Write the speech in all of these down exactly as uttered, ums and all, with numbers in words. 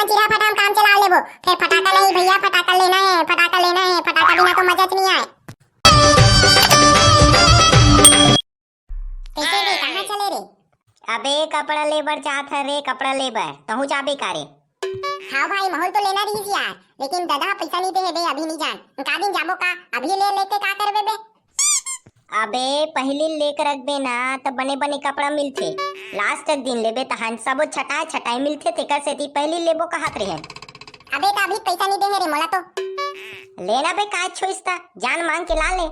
चिरा फटाम काम चला लेबो। फेर फटाका नहीं भैया, फटाका लेना है, फटाका लेना है, फटाका बिना तो मजा च नहीं आए। कैसे रे, कहाँ चले रे? अबे कपड़ा ले बर जात हन रे, कपड़ा ले बर। तहूँ जाबे का रे? हाँ भाई, महूँ ल तो लेना रहिस यार, लेकिन ददा पैसा नहीं दे हे बे, अभी नहीं जान। का दिन जाबो का? अभी ले लेके का करबे बे? अबे पहिली लेके रखबे ना, त बने बने कपड़ा मिलथे। लास्ट तक दिन लेबे तहान सबो छटाए छटाए मिलथे, तेकर सेती पहिली लेबो कहत रहेन। अबे त अभी पैसा नहीं दे हे रे मोला तो। लेना बे, काय छोइस त, जान मांग के ला ले।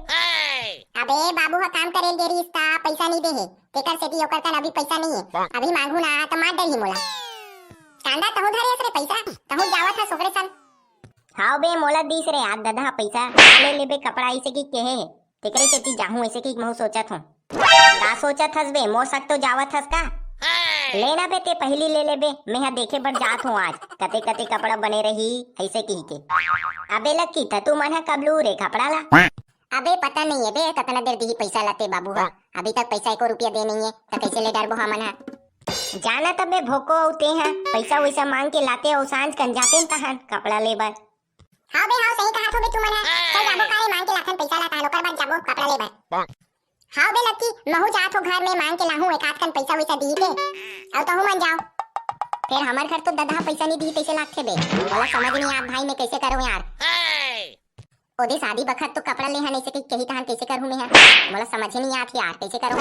अबे बाबू ह काम करे ल गे रहिस त पैसा नहीं दे हे, तेकर सेती ओकर कन अभी पैसा नहीं है। अभी मांगू ना त मार डरही मोला। कांदा तहूँ धरे हस रे पैसा, तहूँ जावत हस ओकरे सन। हाव बे, मोला दीस रे आज ददा पैसा, ले लेबे कपड़ा, ऐसे कि केहे हे, तेकरे सेती जाहूँ, ऐसे कि महूँ सोचत हूँ। का सोचत हस बे, मोर सक तो जावत हस का? लेना बे, ते पहिली ले लेबे, मेंहा देखे बर जात हूँ आज, कते कते कपड़ा बने रही, ऐसे कहि के। अबे लक्की, त तू मन ह कब लू रे कपड़ा ला? अबे पता नहीं है बे, कतना देर दिही पैसा ला ते बाबू ह, अभी तक पैसा एको रुपया दे नहीं है, त कैसे ले डरबो हमन ह? जाना तबे भोको अउ ते ह, पैसा वैसा मांग के लाते अउ सांझ कन जाते न तहन कपड़ा ले बर। हाँ बे, हाँ, सही कहा थो बे तुमन ह। चल जाबो का रे, मांग के लाथन पैसा ला, तहान ओकर बाद जाबो कपड़ा ले बर। हाँ बे लक्की, महूँ जात हो घर में, मांग के लाहूँ एक आध कन पैसा वैसा दी के, अउ तहूँ मन जाओ। फेर हमर घर तो ददा पैसा नहीं दी तैसे लागथे बे, मोला समझ नहीं आत भाई, मैं कैसे करूँ यार। ओदे शादी बखत तो कपड़ा ले हन, ऐसे कही, कही तहन कैसे करहूँ मैं ह? मोला समझ ही नहीं आत यार, कैसे करूँ?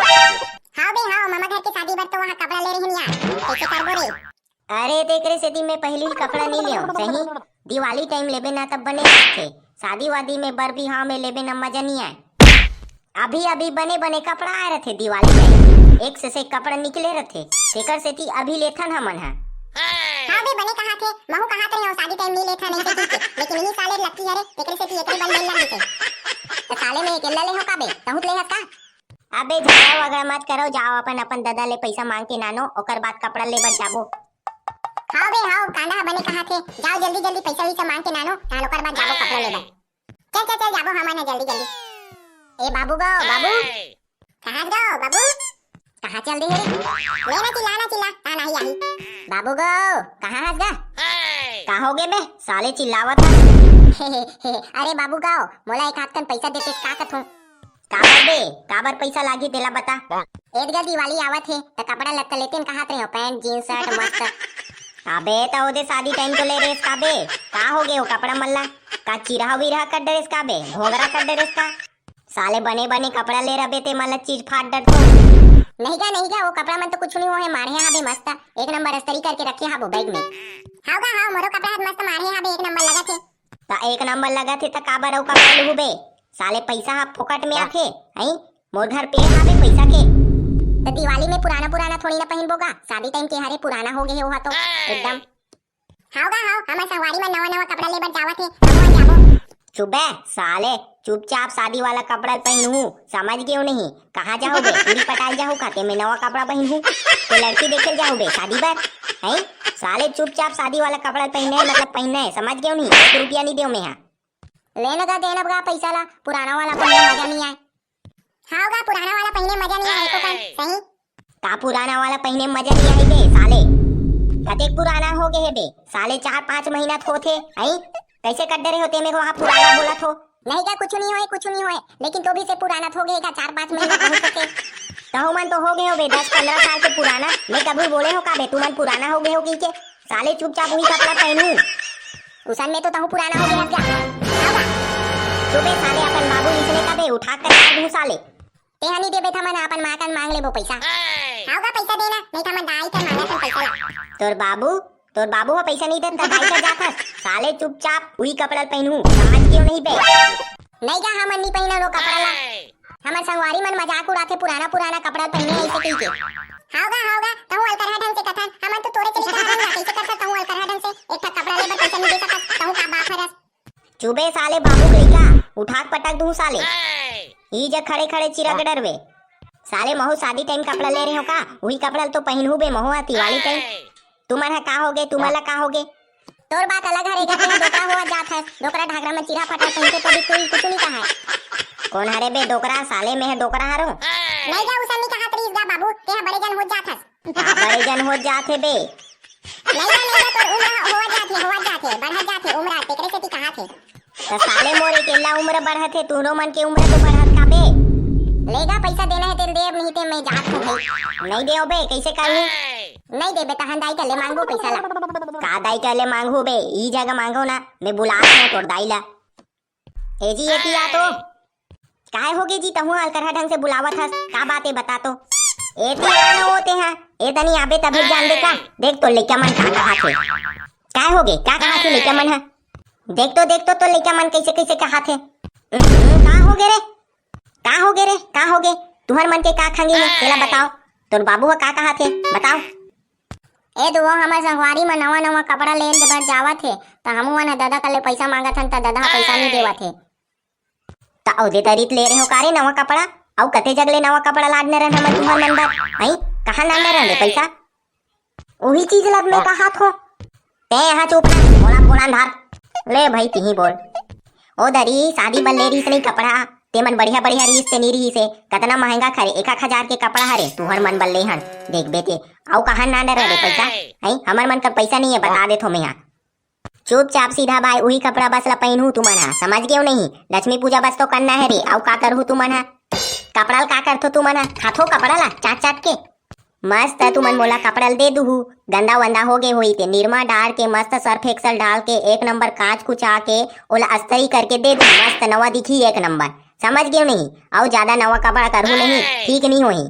हाँ बे, हाँ, मामा घर के शादी बर तो वहाँ कपड़ा ले रहिन यार, कैसे करबो रे? अरे, तेकरे सेती मैं पहिली कपड़ा नहीं लेव, सही? दिवाली टाइम लेबे ना, तब बने लगथे। शादी वादी में, बर बिहाव में लेबे ना, मजा नहीं आए। अभी अभी बने बने कपड़ा आए रथे दिवाली टाइम, एक से, से एक कपड़ा निकले रथे, तेकर सेती अभी लेथन हमन ह। हाँ बे, बने कहा थे, महू कहा थे, शादी टाइम नहीं लेथन ऐसे कहि के, लेकिन यही साले लक्की हरे, तेकरे सेती एकरे बल मेल लग जथे। त साले मैं अकेला ले हो का बे, तहूँ ले हस का? अबे झगड़ा वगड़ा मत करो, जाओ अपन अपन ददा ले पैसा मांग के नानो, ओकर बाद कपड़ा ले बर जाबो। हाँ बे, हाँ, कांदा ह बने कहा थे, जाओ जल्दी जल्दी पैसा वैसा मांग के नानो, तहान ओकर बाद जाबो कपड़ा ले बर। चल चल चल, जाबो हमन ह जल्दी जल्दी। ए बाबू गो, बाबू। कहाँ गो बाबू? कहाँ चल दे हे? ले ना चिल्ला ना चिल्ला, ता नहीं आही। बाबू गो, कहाँ हस गा? का हो गे बे, साले चिल्लावत हस? अरे बाबू गो, मोला एक हाथ कन पैसा देते का कथूं? काबर बे, काबर पैसा लागी तेला बता। एदगा दिवाली आवत हे, त कपड़ा लत्ता लेते न कहत रहे हो, पैंट, जींस, शर्ट, मस्त। अबे, त ओदे शादी टाइम तो ले रेस का बे? का हो गे ओ कपड़ा मन ला? का चिरहा विरहा कर डरेस का बे? घोघरा कर डरेस का? साले बने बने कपड़ा ले रबे ते मन ला चीज फाट डरतो। नहीं गा, नहीं गा, वो कपड़ा मन तो कुछ नहीं हो है, माढ़े हाबे मस्त, एक नंबर अस्तरी करके रखे हाबो बैग में। हाव गा, हाव, मोरो कपड़ा ह मस्त माढ़े हाबे, एक नंबर लगत हे। त एक नंबर लगत हे त काबर अउ कपड़ा लुहू बे? साले पैसा ह फोकट में आथे, हई? मोर घर पे हाबे पैसा के। त दिवाली में पुराना पुराना थोड़ी ना पहिनबो गा, शादी टाइम के हरे पुराना हो गे हे ओहा तो एकदम। हाव गा हाव, हमर संगवारी मन नवा नवा कपड़ा लेबर जावत हे, हमहू मन जाबो। चुप बे साले, चुपचाप शादी वाला कपड़ा पहिनहू, समझ गेव नहीं? कहाँ जाहू बे? पूरी पटाल जाहू खाते में नवा कपड़ा पहिनहू? ते लड़की देखे जाहू बे शादी बर? हैं? साले चुपचाप शादी वाला कपड़ा पहिने हे, मतलब पहिने हे, समझ गेव नहीं? एक रुपया नहीं देव मैं हा। लेन गा देन अब गा पैसा ला, पुराना वाला पहिने मजा नहीं आए। हाव गा, पुराना वाला पहिने मजा नहीं आए एको कन, सही। का पुराना वाला पहिने मजा नहीं आए बे साले? कतेक पुराना हो गे हे बे साले, चार पाँच महीना तो होथे, हई? कैसे कर डरे हो ते मेरे को वहाँ पुराना बोला थो? नहीं गा, कुछ नहीं होए, कुछ नहीं होए, लेकिन तो भी से पुराना तो हो गे गा, चार पाँच महीना बहुत होथे। तहु मन तो हो गे हो बे दस पन्द्रह साल के पुराना, मैं कभी बोले हो का बे तुमन पुराना हो गे हो कहि के? साले चुपचाप वही कपड़ा पहनू। उसन में तो तहु पुराना हो गे हस गा। चुपे साले, अपन बाबू इसने का बे उठा कर डाल दूं साले। ते हनी देबे त हमन अपन माँ कन मांग लेबो पैसा। हाव गा पैसा देना, नहीं त हमन दाई कन मांगत हन पैसा ला। तोर बाबू, तोर बाबू ह पैसा नहीं देत त दाई कन जात हस। साले चुपचाप उही कपड़ा ल पहिनहू, समझ गेव नहीं बे? नहीं गा, हमन नहीं पहिनन ओ कपड़ा ला। हमर संगवारी मन मजाक उड़ाथे, पुराना पुराना कपड़ा ल पहिने ऐसे कहि के। हाव गा, हाव गा, तहु अलकरहा ढंग से कथन, हमन तो तोरे चली कहा रंग ला, कैसे करथस तहु अलकरहा ढंग से, एक ठा कपड़ा लेबर पैसा नहीं दे सकस, तहु का बाप हरस। चुबे साले बाबू के लइका, उठा के पटक दूं साले। ई जे खड़े खड़े चिरक डरबे। साले महू शादी टाइम कपड़ा ले रहे हो का? उही कपड़ा ल तो पहिनहू बे महू ह दिवाली टाइम। तुमन ह का होगे, तुमन ला का होगे? तोर बात अलग हरे गा, तें डोकरा होवत जात हस, डोकरा ढाकरा म चिरहा फटा पहिनते तो भी कोई कुछ नहीं कहा। कौन हरे बे डोकरा? साले मैं ह डोकरा हरो? नहीं गा, उसन नहीं कहत रहीस गा बाबू, तें ह बड़े जन होत जात हस। का बड़े जन होत जात हे बे? नहीं गा, नहीं गा, तोर उम्र ह होवत जात बढ़त जात हे उम्र, तेकरे सेती कहात हे। त साले मोर अकेल्ला उम्र बढ़त हे, तुहरो मन के उम्र तो बढ़त का बे? लेगा पैसा देना हे तेला देब, नहीं ते मैं जात हूँ भाई। नहीं देव बे, कैसे करूँ? नहीं देबे तहन दाई कर ले मांगबो पैसा ला। का दाई कर ले मांगहू बे? ई जगह मांगो ना, मैं बुला रहा तोर दाई ला। ए जी, एती आ तो। काय होगे जी, तहूँ अलकरहा ढंग से बुलावत हस, का बात हे बता तो? एती आ ना होते हैं, ए तनी आबे तभे जान दे का। देख तो लइका मन का कहात हे। काय होगे, का कहात हे लइका मन ह? देख तो, देख तो, तो लइका मन कैसे कैसे कहात हे। हम्म, का होगे रे? का होगे रे? का होगे? तुहर मन के का खांगी हे, तेला बताओ। तोर बाबू ह का कहात हे, बताओ। ए दुवो, हमर संगवारी म नवा नवा कपड़ा लेन बर जावत हे, त हमू मन ह ददा कर ले पैसा मांगत हन, त ददा ह पैसा नइ देवत हे। त औदे तरी त ले रहे हो का रे नवा कपड़ा? अउ कते जग ले नवा कपड़ा लादने रहन हमन तुहर मन बर? हई, कहाँ लादने रहन रे पैसा? उही चीज ला मैं कहात हो। तैं यहाँ चुप रह, बोला बोला धार। ले भाई, तिही बोल। ओ दरी, शादी बर ले रहिस नहीं कपड़ा, ते मन बढ़िया बढ़िया रहिस ते नी रहिस हे। कतना महंगा खरे, एक एक हजार के कपड़ा हरे, तुहर मन बर ले हन। देखबे ते, अउ कहाँ लाने रहे रे पैसा? हई, हमर मन कर पैसा नहीं है, बता देथो मैं यहाँ। चुपचाप सीधा बाय उही कपड़ा बस ला पहिनहू तुमन हा, समझ गेव नहीं? लक्ष्मी पूजा बस तो करना है रे, अउ का करहू तुमन हा? कपड़ा ला का करथो तुमन हा? खाथो कपड़ा ला चाट चाट के? मस्त तुमन मोला कपड़ा ला दे दुहू, गंदा वंदा हो गए होही ते निरमा डाल के मस्त सर्फ एक्सल डाल के एक नंबर काच कुचा के ओला अस्तरी करके दे दू, मस्त नवा दिखी एक नंबर, समझ गेव नहीं? अउ ज्यादा नवा कपड़ा करहू नहीं, ठीक नहीं होही।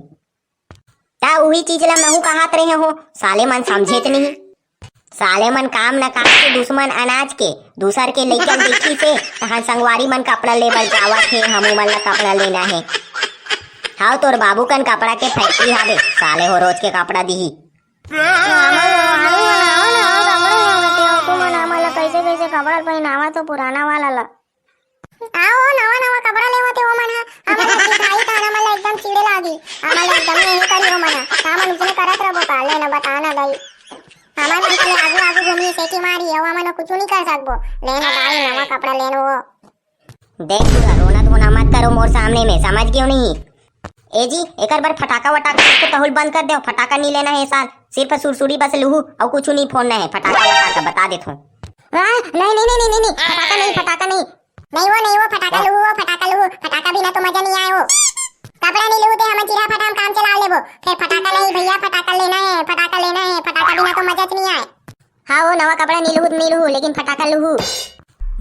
त उही चीज ला महू कहात रहे हो, साले मन समझेच नहीं। साले मन काम न काज के दुश्मन अनाज के, दूसर के लइका देखी से, तहां संगवारी मन कपड़ा ले बर जावत हे, हमू मन ला कपड़ा लेना हे। हाव तोर बाबू कन कपड़ा के फैक्ट्री हावे, साले हो रोज के कपड़ा दिही। हमन संगवारी मन आवन, हमन कपड़ा लेवत हे, अउ तुमन हमन ला कैसे कैसे कपड़ा पहिनावत हो पुराना वाला ला। आओ, नवा नवा कपड़ा लेवत हे ओमन ह, हमन ह दिखाई त हमन ला एकदम चिड़े लागी, हमन ला एकदम नहीं करी ओमन ह, त हमन उसने करत रहबो का? ले न बता न दाई, हमन मन ले आगू आगू घूमी सेटी मारी, अउ हमन कुछ नहीं कर सकबो। ले न दाई, नवा कपड़ा लेन वो। देख तू रोना धोना मत करो मोर सामने में, समझ गेव नहीं? ए जी, एकर बर फटाका वटाका कुछ तो तहुल बंद कर दे, फटाका नहीं लेना है साल, सिर्फ सुरसुरी बस लुहू, अउ कुछ नहीं फोड़ना है, फटाका वटाका बता देत हूँ। हाँ, नहीं, नहीं, नहीं, नहीं, नहीं, नहीं, फटाका नहीं, फटाका नहीं। नहीं वो, नहीं वो, फटाका लुहू, वो फटाका लुहू, फटाका बिना तो मजा नहीं आए वो। कपड़ा नहीं लुहू ते हमन चिरा फटाम काम चला लेबो, फिर फटाका नहीं भैया, फटाका लेना है, फटाका लेना है, फटाका बिना तो मजा नहीं आए। हाँ वो नवा कपड़ा नहीं लुहू, नहीं लुहू, लेकिन फटाका लुहू।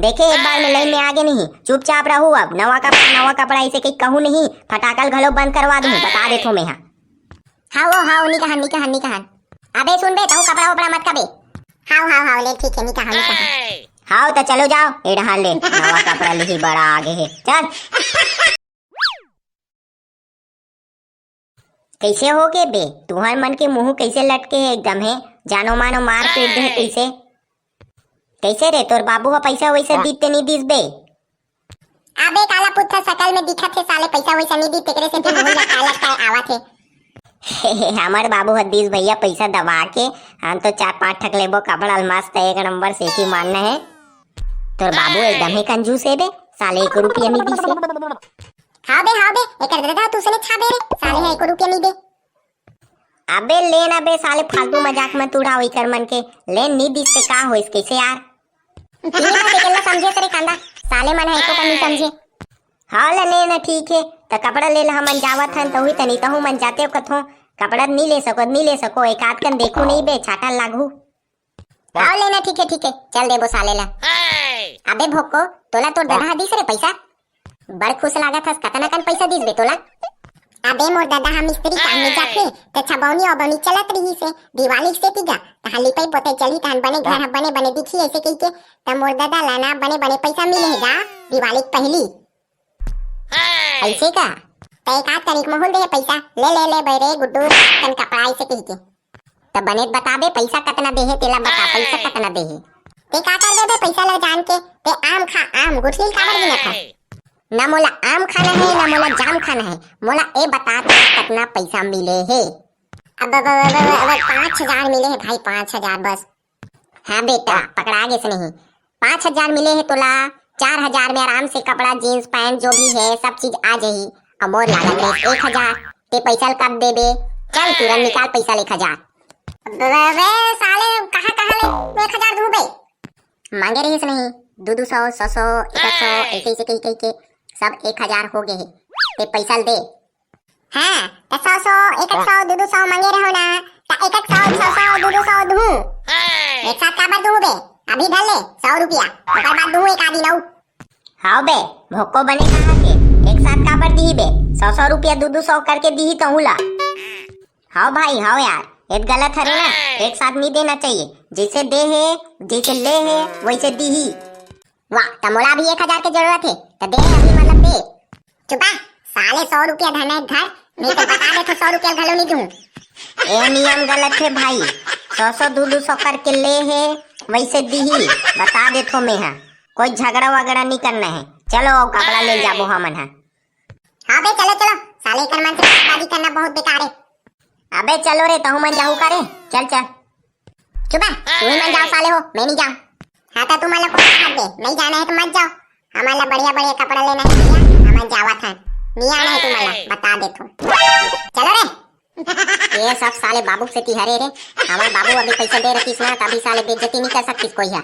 देखे एक बार में लाइन में आगे नहीं, चुपचाप रहू अब, नवा कपड़ा, नवा कपड़ा ऐसे कहीं कहूँ नहीं, फटाका ल घलो बंद करवा दूँ, बता देत हूँ मैं हाँ। हाँ वो, हाँ वो, नी कहन, नी कहन, नी कहन। अबे सुन बे, तहूँ कपड़ा वपड़ा मत कबे। हाँ, हाँ, हाँ, ले ठीक है, नी कहन, नी कहन। हाँ त चलो जाओ, ए डहान ले, नवा कपड़ा लिही बड़ा आगे है, चल। कैसे हो गे बे, तुहर मन के मुंह कैसे लटके है एकदम है, जानो मानो मार पीट दे कैसे? कैसे रे, तोर बाबू ह पैसा वैसा दीते नहीं दिस बे? अबे काला पुत्था, सकल में दिखत हे साले, पैसा वैसा नहीं दी, तेकरे से भी मुंह लटका लटका आवत हे। हमर बाबू ह दीस भैया पैसा दबा के, हम तो चार पांच ठक लेबो कपड़ा ल मस्त एक नंबर सेटी मारना है। तोर बाबू एकदम ही कंजूस है बे, साले एक रुपया नहीं दीस हे। हाँ बे, हाँ बे, एकर ददा तू सने छाबे रे, साले है एक रुपया नहीं दे। अबे ले ना बे साले, फालतू मजाक मत उड़ाओ इकर मन के। ले नी दिस ते का होइस कैसे यार? इही बात एकेला समझे रे कांदा, साले मन है एको कन नहीं समझे। हाँ ले, ले ना ठीक है, त कपड़ा ले ला, हमन जावत हन, तहुई तनी तहू मन जाते कथो, कपड़ा नी ले सको, नी ले सको, एक आध कन देखू नहीं बे, छाटन लागू। हाँ ले ना ठीक है, ठीक है, चल देबो साले ला। अबे भोको, तोला तोर ददा दिस रे पैसा? बड़ खुश लागत हस, कतना कन पैसा दिस बे तोला? अबे मोर ददा ह मिस्त्री काम में जाथे, त छबौनी अबौनी चलत रिहिस हे, दिवाली के सेती गा, तहां लिपई पोतई चलही, तहां बने घर ह बने बने दिखही अइसे कहिके, त मोर ददा ला ना बने बने पैसा मिले हे गा, दिवाली के पहिली। अइसे का? त एक आध तारीख में हुल दे हे पैसा, ले ले ले बे रे गुड्डू, तन कपड़ा अइसे कहिके। त बने त बता बे, पैसा कतना दे हे, तेला बता, पैसा कतना दे हे? ते का कर देबे पैसा ला जान के? ते आम खा, आम, गुठली ल काबर गिनत हस? ना मोला आम खाना है, ना मोला जाम खाना है, मोला ए बता, तेला कतना पैसा मिले हे? अब, अब, अब, अब, अब पाँच हजार मिले हे भाई, पाँच हजार बस। हाँ बेटा, पकड़ा गेस नहीं। पाँच हजार मिले हे तोला, चार हजार में आराम से कपड़ा, जींस, पैंट, जो भी है, सब चीज आ जाही। अब मोर लागत रहिस एक हजार, ते पैसा ल कब देबे? चल, तुरंत निकाल पैसा ल एक हजार। अबे साले, कहाँ, कहाँ ले एक हजार दूँ बे? मांगे रहिस नहीं, दू दू सौ, सौ सौ, एक एक सौ, ऐसे ऐसे कही कही के सब एक हजार हो गए हे। ते पैसा ल दे। हाँ, त सौ सौ, एक एक सौ, दू दू सौ मांगे रहो ना, त एक एक सौ, सौ सौ, दू दू सौ दूँ। एक साथ काबर दूँ बे? अभी धर ले सौ रुपया, ओकर बाद दूँ एक आधी नौ। हाव बे, भोको बने कहा के एक साथ काबर दिही बे? सौ सौ रुपया दू दू सौ करके दिही तहूँ ला। हाव भाई, हाव यार, ये गलत हरे ना, एक साथ नहीं देना चाहिए। जैसे दे हे, जैसे ले हे, वैसे दिही। वाह, त मोला भी एक हजार के जरूरत हे, त दे अभी, मतलब दे। चुपा, साले सौ रुपया धरना एक घर, नहीं तो बता दे तो सौ रुपया घलो नहीं दूँ। ए नियम गलत हे भाई, सौ सौ दू दू सौ करके ले हे, वैसे दिही, बता दे तो मैं हा। कोई झगड़ा वगड़ा नहीं करना है। चलो, आओ, कपड़ा ले जाबो हमन हा। हाँ बे, चलो, चलो, साले एकर मन से बकवादी करना बहुत बेकार है। अबे चलो रे, तहूँ मन जाहू का रे? चल, चल। चुप है, तू ही मन जाओ साले हो, मैं नहीं जाऊँ। हाँ तो तुम लोग को हाथ दे, नहीं जाना है तो मत जाओ। हमारा बढ़िया बढ़िया कपड़ा लेना है भैया, हमारे जावा था। नहीं आना है तुम्हारा, बता दे तू। चलो रे। ये सब साले बाबू से तिहरे रे। हमारे बाबू अभी पैसा दे रखिस ना, तभी साले बेइज्जती नहीं कर सकती कोई है।